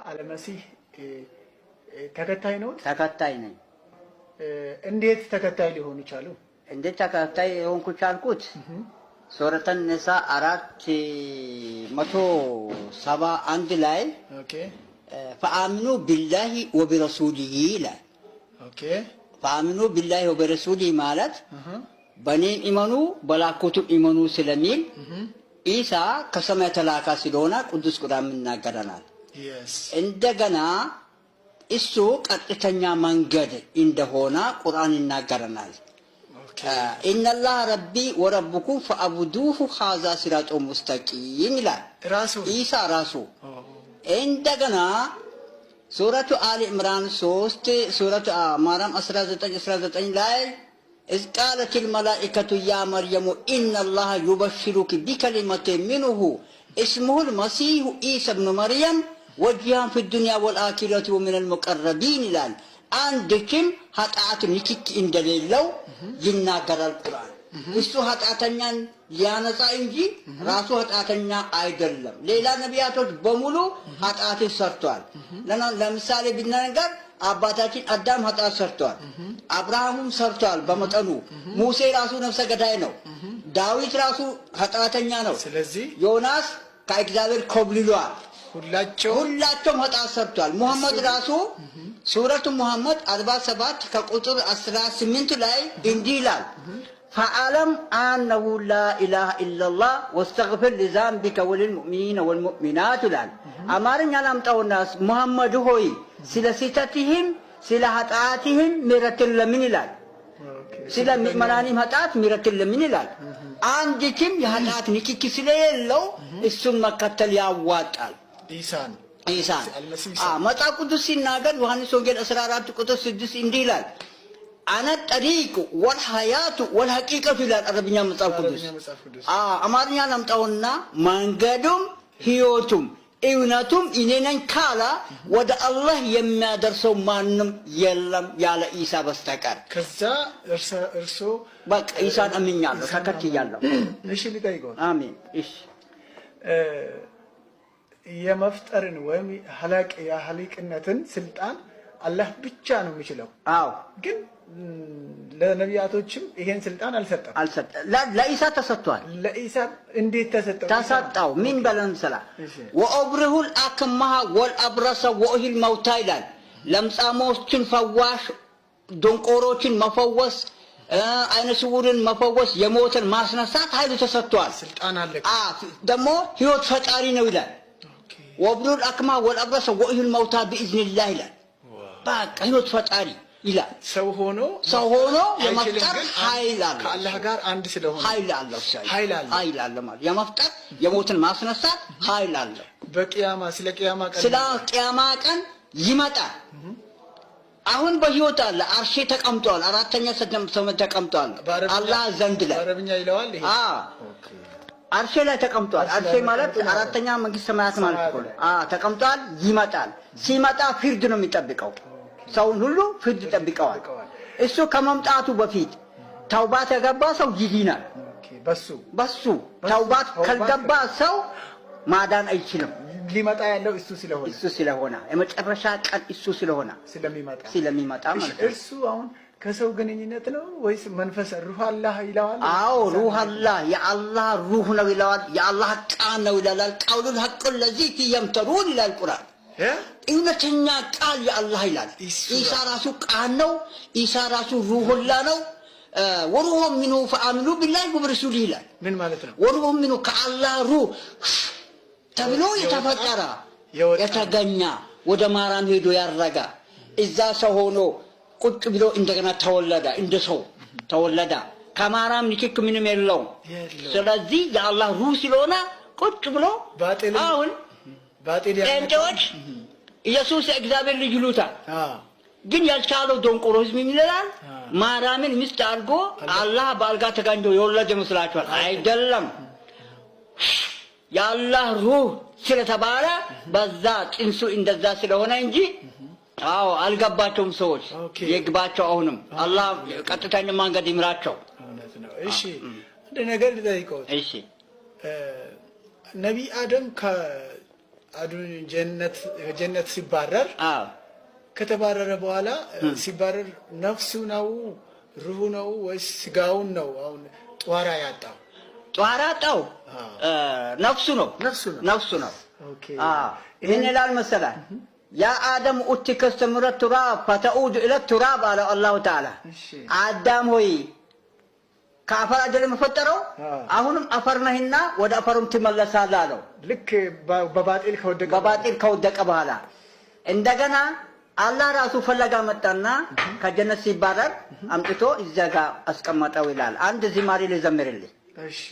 አልመሲህ ተከታይ ነዎት? ተከታይ ነኝ። እንዴት ተከታይ ሊሆኑ ቻሉ? እንዴት ተከታይ የሆንኩ ቻልኩት? ሱረተ ኒሳ 471 ላይ فآمنوا بالله وبرسوله ይላል። فآمنوا بالله وبرسوله ማለት በእኔም እመኑ በላኩትም እመኑ ስለሚል ኢሳ ከሰማይ የተላከ ስለሆነ ቅዱስ ቁርአን ይናገረናል። እንደገና እሱ ቀጥተኛ መንገድ እንደሆነ ቁርአን ይናገረናል። إن الله ربي وربكم فاعبدوه هذا صراط مستقيم ይላል ራሱ ኢሳ ራሱ። እንደገና ሱረቱ አሊ ኢምራን 3፣ ሱረቱ ማርያም 19 19 ላይ إذ قالت الملائكة يا مريم إن الله يبشرك بكلمة منه اسمه المسيح عيسى ابن مريم وجيها في الدنيا والآخرة ومن المقربين ይላል። አንድችም ኃጢአት ንክኪ እንደሌለው ይናገራል ቁርአን። እሱ ኃጢአተኛን ሊያነጻ እንጂ ራሱ ኃጢአተኛ አይደለም። ሌላ ነቢያቶች በሙሉ ኃጢአትን ሰርተዋል። ለምሳሌ ብናገር አባታችን አዳም ኃጢአት ሰርተዋል። አብርሃሙም ሰርተዋል በመጠኑ። ሙሴ ራሱ ነፍሰ ገዳይ ነው። ዳዊት ራሱ ኃጢአተኛ ነው። ስለዚህ ዮናስ ከእግዚአብሔር ኮብልሏል። ሁላቸውም ኃጢአት ሰርተዋል። ሙሐመድ ራሱ ሱረቱ ሙሐመድ 47 ከቁጥር 18 ላይ እንዲህ ይላል፣ فاعلم أنه لا إله إلا الله واستغفر لذنبك وللمؤمنين والمؤمنات ይላል። አማርኛ ላምጣውና ሙሐመድ ሆይ ስለ ስህተትህም ስለ ኃጢአትህም ምህረትን ለምን ይላል። ስለ ምእመናንም ኃጢአት ምህረትን ለምን ይላል። አንድችም የኃጢአት ንክኪ ስለሌለው እሱን መከተል ያዋጣል። ኢሳን ኢሳን መጽሐፍ ቅዱስ ሲናገር ዮሐንስ ወንጌል 14 ቁጥር 6 እንዲህ ይላል፣ أنا الطريق والحياة والحقيقة ይላል አረብኛ መጽሐፍ ቅዱስ። አማርኛ ላምጣውና መንገዱም ህይወቱም እውነቱም እኔ ነኝ ካለ ወደ አላህ የሚያደርሰው ማንም የለም ያለ ኢሳ በስተቀር። ከዛ እርሶ በቃ ኢሳን አምኛለሁ፣ ተከትያለሁ። እሺ ልጠይቀው። አሜን። እሺ። የመፍጠርን ወይም የሀሊቅነትን ስልጣን አላህ ብቻ ነው የሚችለው። አዎ። ግን ለነቢያቶችም ይሄን ስልጣን አልሰጠም። አልሰጠም። ለኢሳ ተሰጥቷል። ለኢሳ እንዴት ተሰጠው? ተሰጠው። ምን በለን ስላ وأبرئ الأكمه والأبرص وأحيي الموتى ይላል። ለምጻሞችን ፈዋሽ፣ ደንቆሮችን መፈወስ፣ አይነ ስውርን መፈወስ፣ የሞትን ማስነሳት ኃይሉ ተሰጥቷል። ስልጣን አለ። ደግሞ ህይወት ፈጣሪ ነው ይላል። وأبرئ الأكمه والأبرص وأحيي الموتى بإذن الله ይላል። በቃ ህይወት ፈጣሪ ይላል። ሰው ሆኖ ሰው ሆኖ የመፍጠር ኃይል አለው። ከአላህ ጋር አንድ ስለሆነ ኃይል አለው። ኃይል አለው። ኃይል አለው ማለት የመፍጠር የሞትን ማስነሳት ኃይል አለው። በቂያማ ስለ ቂያማ ቀን ስለ ቂያማ ቀን ይመጣል። አሁን በህይወት አለ። አርሼ ተቀምጧል። አራተኛ ሰማይ ተቀምጧል። አላህ ዘንድ ላይ በአረብኛ ይለዋል። ይሄ አርሼ ላይ ተቀምጧል። አርሼ ማለት አራተኛ መንግስት ሰማያት ማለት እኮ ነው። ተቀምጧል። ይመጣል። ሲመጣ ፍርድ ነው የሚጠብቀው። ሰውን ሁሉ ፍርድ ይጠብቀዋል። እሱ ከመምጣቱ በፊት ተውባት የገባ ሰው ይድናል። በሱ ተውባት ካልገባ ሰው ማዳን አይችልም። ሊመጣ ያለው እሱ ስለሆነ እሱ ስለሆነ የመጨረሻ ቀን እሱ ስለሆነ ስለሚመጣ ማለት ነው። እርሱ አሁን ከሰው ግንኙነት ነው ወይስ መንፈስ ሩህ አላህ ይለዋል? አዎ ሩህ አላህ የአላህ ሩህ ነው ይለዋል። የአላህ ቃል ነው ይላል። قول الحق الذي فيه يمترون ይላል ቁርአን። እውነተኛ ቃል የአላህ ይላል። ኢሳ ራሱ ቃል ነው። ኢሳ ራሱ ሩሁላ ነው። وروح منه فآمنوا بالله وبرسوله ይላል። ምን ማለት ነው? وروح منه ከአላህ ሩህ ተብሎ የተፈጠረ የተገኘ ወደ ማርያም ሄዶ ያረጋ እዛ ሰው ሆኖ ቁጭ ብሎ እንደገና ተወለደ። እንደ ሰው ተወለደ። ከማርያም ንክክ ምንም የለውም። ስለዚህ የአላህ ሩህ ስለሆነ ቁጭ ብሎ አሁን ጴንጤዎች ኢየሱስ የእግዚአብሔር ልጅ ይሉታል። ግን ያልቻለው ደንቆሮ ህዝብ ይላል ማርያምን ሚስት አድርጎ አላህ በአልጋ ተጋንጆ የወለደ ይመስላችኋል? አይደለም። የአላህ ሩህ ስለተባለ በዛ ጥንሱ እንደዛ ስለሆነ እንጂ። አዎ አልገባቸውም። ሰዎች የግባቸው። አሁንም አላህ ቀጥተኛ መንገድ ይምራቸው። እውነት ነው። እሺ አንድ ነገር ልጠይቀው። እሺ። ነቢይ አደም አዱን ጀነት ሲባረር፣ ከተባረረ በኋላ ሲባረር ነፍሱ ነው፣ ሩሁ ነው ወይስ ስጋውን ነው አሁን ጧራ ያጣው? ጧራ ያጣው ነፍሱ ነው። ነፍሱ ነው። ነፍሱ ነው። Okay። ምን ይላል መሰለህ? يا آدم اتخذت من التراب فتعود إلى التراب አለ አላሁ ተዓላ። አዳም ሆይ፣ ከአፈር አይደለም የፈጠረው? አሁንም አፈር ነህና ወደ አፈሩም ትመለሳለህ አለው። ልክ በባጢል ከወደቀ በባጢል ከወደቀ በኋላ እንደገና አላህ ራሱ ፈለጋ መጣና ከጀነት ሲባረር አምጥቶ እዚያ ጋር አስቀመጠው ይላል። አንድ ዝማሬ ልዘምርልህ። እሺ።